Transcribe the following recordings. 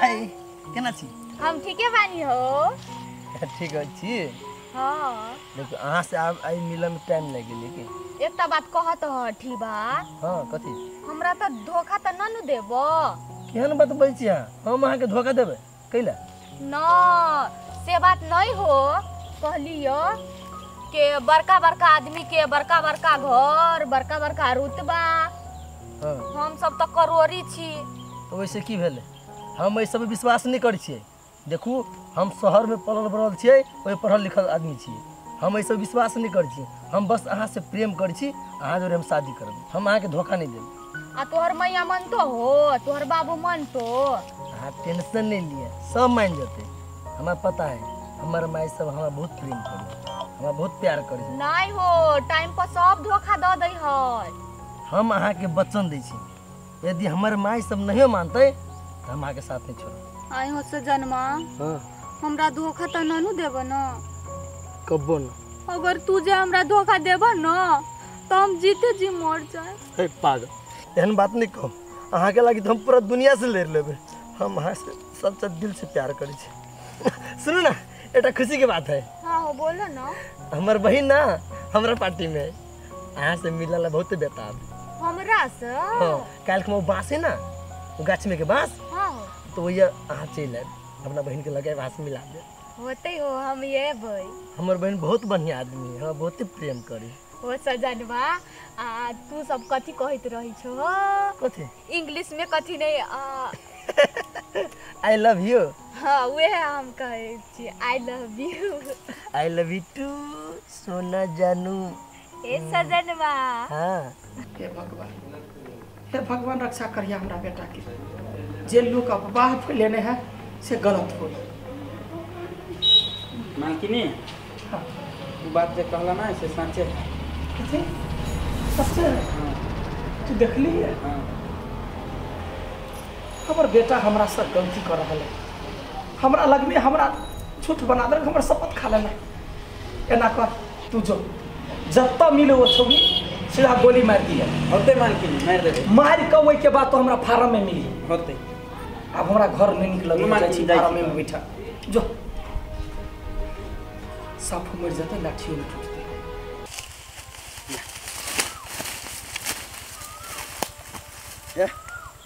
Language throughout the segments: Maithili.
हाय केना छी? हम ठीके बानी हो। ठीक छी। हां देखो अहाँ से आब आई मिले में टाइम लागि गेलै कि एकटा बात कहत ह ठीक बा। हां कथी? हमरा त धोखा त न नु देबो। केहन बात बोलै छी अहाँ? हम अहाँ के धोखा देबै कैला? न से बात नहीं हो। कहलियो के बड़का बड़का आदमी के बड़का बड़का घर बड़का बड़का रुतबा। हां हम सब त करोड़ी छी। तो वैसे की भेलै? हम एहि सब विश्वास नहीं करै छियै। देखू हम शहर में पलल बढ़ल छियै, ओहि पढ़ल लिखल आदमी छियै। हम एहि सब विश्वास नहीं करै छियै। हम बस अहाँ से प्रेम करै छी, अहाँ जोरे हम शादी करब। हम अहाँके धोखा नहीं देब। आ तोहर मैया मनतो हो, तोहर बाबू मनतो? अहाँ टेंशन नहीं लिअ, सब मान जेतै। हमरा पता है हमर माय सब हमरा बहुत प्रेम करै, हमरा बहुत प्यार करै। नहीं हो, टाइम पर सब धोखा दऽ दै है। हम अहाँके वचन दै छी, यदि हमर माय सब नहीं मानतै तऽ हम अहाँके साथ नहीं छोड़ब। आई हो से जन्मा। हां हमरा धोखा त न नु देब न? कब्बो न। अगर तू जे हमरा धोखा देब न त हम जीते जी मर जाए। हे पागल, एहन बात नहीं कहू। अहाँके लागि त हम पूरा दुनिया से लड़ लेबै। हम अहाँ से सबसे दिल से प्यार करै छी। सुनू ना, एकटा खुशी के बात है। हां हो बोलो ना। हमर बहिन ना हमरा पार्टी में है, अहाँ से मिलला बहुत बेताब। हमरा से? हां, काल्हि के बांस है ना, वो गाछ में के बांस। हां तो वही अहाँ चलि आयब, अपना बहन के लगायब, अहाँ से मिला देब। होते हो हम अयबै। हमर बहन बहुत बढ़िया आदमी है, हमरा बहुते प्रेम करी। हो सजनवा, आ तू सब कथी कहैत रही छो? कथी? इंग्लिश में कथी नहीं I love you. हाँ वह हम कहै छी, I love you. I love you too सोना जानू। ए सजनवा। हाँ हे भगवान, हे भगवान रक्षा करिया हमरा बेटा के। जे लोग अफवाह फैलेने है से गलत हो। मालकिनी। हाँ वो बात जे कहला ना से सच्चे है। कथी सच्चे है? हाँ। तू देखली है? हाँ। हमर बेटा हमरा से गलती कर रहल है। हमरा लग में हमरा झूठ बना देलक, हमर शपथ खा लेना। एना कर तू जो जत्ता मिले वो छौड़ी सीधा गोली मार दिया। होते मालकिनी, मार देबे। मार के ओहि के बाद तो हमरा फार्म में मिली। होते। अब हमरा घर नहीं निकल जाइ छी, फार्म में बैठा जो साफ मर जाते, लाठियों में टूटते।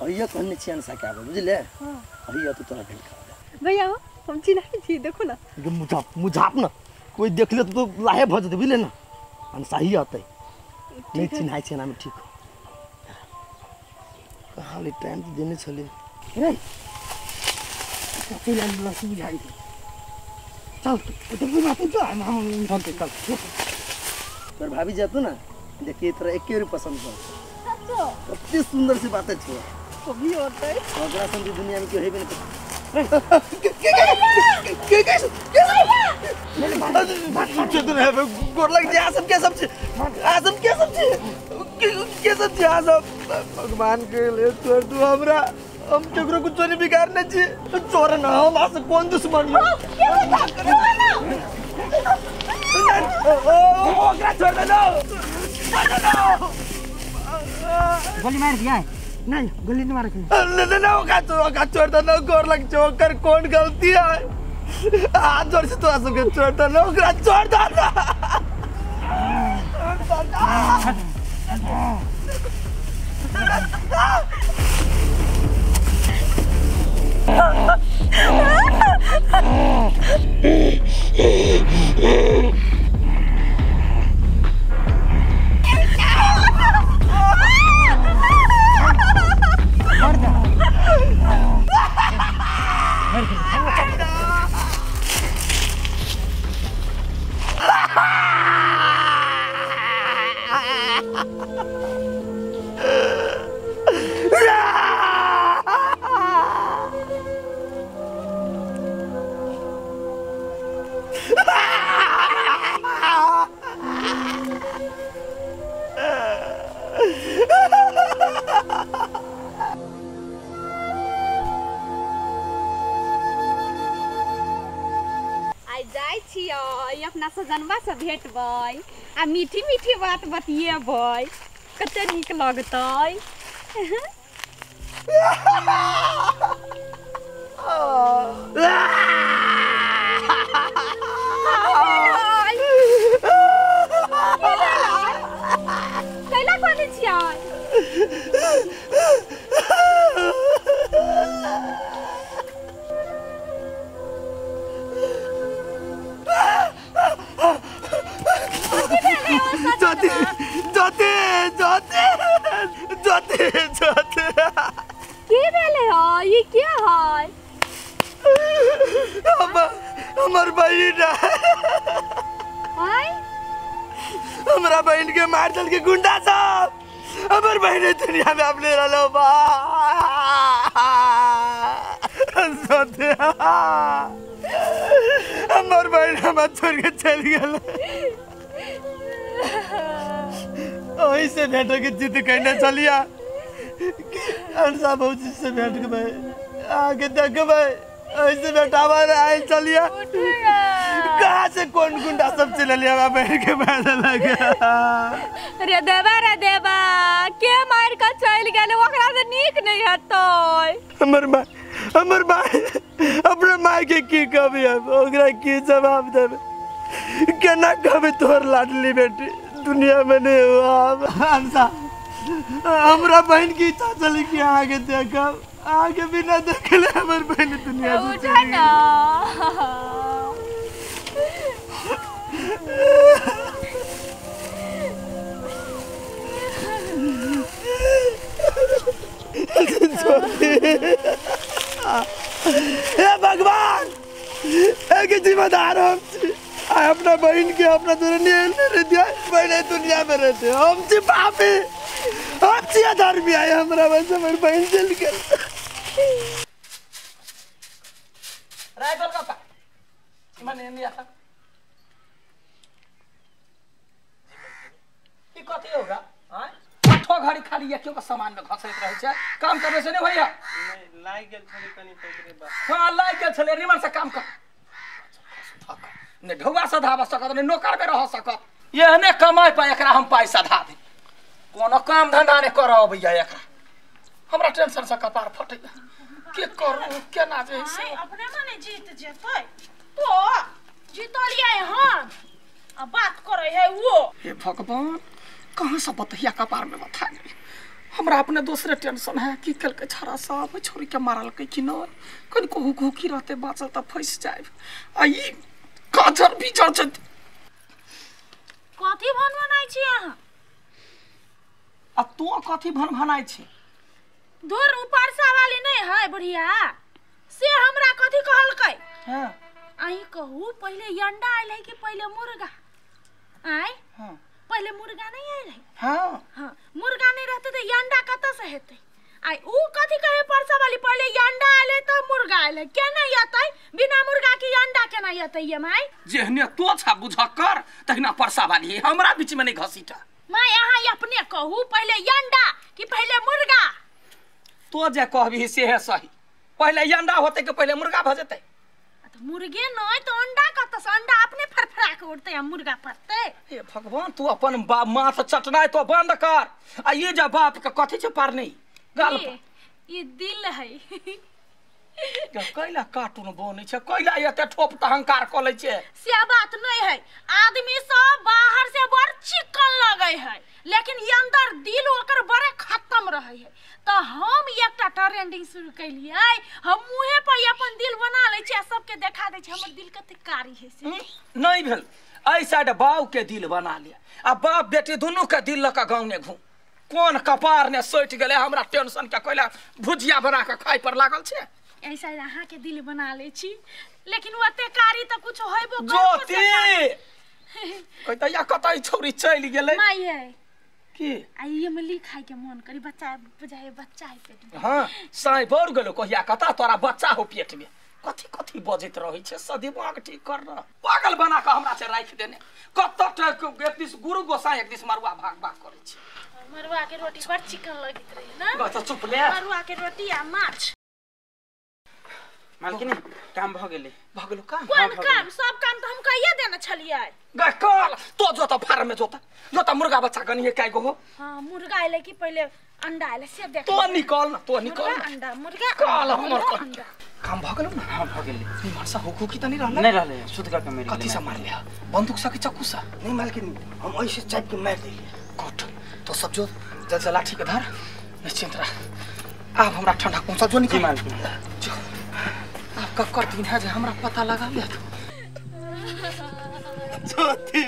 अहिया कहने छियन सा के आबै बुझले। हां अहिया तो तोरा भेल खा। भैया हो, हम चिन्है छी, देखो ना। मुझाप मुझाप ना, कोई देख ले तो लाहे भ जेतै बुझले ना। अनसाही अतै नहीं चिन्हाइ छै ना, ठीक कहाँ ले टाइम तो देने छले रे। चल लस्सी बुझाइ दे। चल तो बुझा तू जा, हम होते चल। तोर भाभी जातू ना, देखिए तोरा एके बेर पसंद कर। सच्चो कते सुंदर से बातें छो। कभी होतै ओकरा संग दुनिया में केओ हेबे नहीं। के के के के के गोर लग जा। सब के सब आसम के सब के सब आसम भगवान के लिए छोड़ दू हमरा। हम केकरो कुछ नहीं बिगाड़ने छी, छोड़ ना। हम आस कौन दुश्मन है? ओकरा छोड़ दे ना। गोली मार दिया है? नहीं गोली नहीं मारे। ना ना ओकरा छोड़ दे ना, गोर लग जो कर कौन गलती है? हाथ जोड़ से तो आसम के छोड़ दे ना, ओकरा छोड़ दे ना। अपना सजनवा से भेटबै आ मीठी मीठी बात बतियेबै, कते नीक लगतै। ई के है? हमर बहिन है, हमरा बहिन के मार दल के गुंडा सब। हमर बहिन दुनिया में अपने रहलो बा। हमर बहिन हमरा छोड़ के चल गेल। ओही से भेंट के जिद कहने चलिया कि अनसा भौजी से भेंट के भाई आगे देखबै, ऐसे बेटावा आयल चलिया। कहाँ से कौन गुंडा सब चल लिया हमरा बहिन के मारे लगे। रे देवा रे देवा, के मार के चल गेल? ओकरा से नीक नहीं हेतै। हमर माय, हमर माय अपना माय के की कहबै, हम ओकरा की जवाब देबै? केना कहबै तोहर लाडली बेटी दुनिया में नहीं हुआ। हमरा बहन की इच्छा चली कि आगे देखब, आगे बिना देखले हमर बहन दुनिया से चली गेल। हे भगवान, एक जिम्मेदार हम छी। अपना बहन के अपना दुनिया बहन दुनिया में रहते हम छी पापी, हम छी अधर्मी। आए हमरा बस हमर बहन चल गेल। राय गोलगप्पा मने नहीं आता ई कथी होगा? हां, आठो घड़ी खाली एक के सामान में घसैत रहै छै। काम करबै से नहीं भैया? नहीं, लाग गेल छलै कनी पकड़े बा। हां, लाग गेल छलै। निमन से काम कर। ने ढौआ सधाब सकत ने नौकर में रह सकत। एहने कमाइ पाइ एकरा हम पाइ सधा दे। कोनो काम धंधा नहि करऽ अबैया एकरा। हमरा टेंशन से कपार फटैया। के करू केना जे से अपने मने जीत जेतै। तो जीतलियै हम आ बात करै है वो। हे भगवान, कहाँ से बतहिया कपार में बथा गेल। हमरा अपने दूसरे टेंशन है कि कल के छाड़ा साहब छोरी के मारलकै कि नहि। कनि कहू कहू की रहते बाँचल तऽ फँसि जायब। आ ई काजर बीजर छै। कथी भन बनाइ छी अहाँ? आ तू कथी भन भनाइ छी? दूर ऊपर वाली नहीं है बुढ़िया से हमरा कथी कहलकै? हां, अहीं कहू, पहिले अंडा आयल है कि पहिले मुर्गा? आय? हां, पहिले मुर्गा नहीं आयल है। हां हां, मुर्गा नहीं रहते त अंडा कतऽ से हेतै? आय ऊ कथी कहे परसा वाली, पहिले अंडा आयल है त मुर्गा आयल है। केना एतै बिना मुर्गा के अंडा केना एतै ये my? जेहने तो छा बुझकर तहिना परसा वाली हमरा बीच में नहीं घसीटा। My अहाँ अपने कहू, पहिले अंडा कि पहिले मुर्गा? तो जे कहबी से है सही। पहिले अंडा होते कि पहिले मुर्गा भ जेतै? त मुर्गे नहीं त अंडा कतऽ से? अंडा अपने फरफरा के उड़तै आ मुर्गा फरतै। हे भगवान, तू अपन बाप माथ चटनाइ तो बंद कर। आ ये जे बाप के कथी छै पारनी गाल पर? ई दिल है। कैला कार्टून बनै छै, कैला एते ठोप अहंकार कऽ लै छै? से बात नहीं है। आदमी सब बाहर से बड़ चिकन लगै है, लेकिन ई अंदर दिल ओकर बड़े खत्म रहै है। तो हम एकटा ट्रेंडिंग शुरू केलियै, हम मुँहे पर अपन दिल बना लै छियै आ सबके देखा दै छियै हमर दिल कते कारी है से। नहीं भेल, एहि साइड बाप के दिल बना लिया आ बाप बेटी दुनू के दिल लऽ कऽ गाँव ने घूम। कोन कपार ने सटि गेलै हमरा टेंशन के, कैला भुजिया बना कऽ खाइ पर लागल छै। ऐसा अहाँ के दिल बना ले छी, लेकिन ओते कारी त कुछ होइबो ज्योति कहता या कतई छोरी चलि गेलै। माय है की आ इमली खाइ के मन करी, बच्चा बुझाए बच्चा है पेट में। हां, साई बढ़ गेलो कहिया कता तोरा बच्चा हो पेट में। कथी कथी बजैत रहै छै, दिमाग ठीक कर न। पागल बना के हमरा से राखि देने। कत एक दिस गुरु गोसाई एक दिस मरुआ भाग भाग करै छै। मरुआ के रोटी बड़ चिकन लगैत रहे ना। बस चुप ले। मरुआ के रोटी आ माछ। मालकिनी काम भ गेलै। भ गेलो काम? कोन काम? सब काम त हम कहिया देने छलियै। गे कल तो जोता फार्म में जोता जोता मुर्गा बच्चा गनिए काय गो हो। हां, मुर्गा आइले कि पहिले अंडा आइले से देख। तो निकल न, तो निकल न। अंडा मुर्गा कल हमर अंडा। काम भ गेलो न? हां भ गेलै। निमन से हुकु की त नहीं रहलै? नहीं रहलै, शुद्ध कर के मारि। कथि से मारले? बंदूक से कि चक्कू से? नहीं मालकिनी, हम ऐसे चाप के मार देलियै। गुड, तो सब जो जल से लाठी के धर, निश्चिंत रह। आब हमरा ठंडा कौन सा जो निकल। मालकिनी आप ककर दिन है जे हमरा पता लगा लेत। ज्योति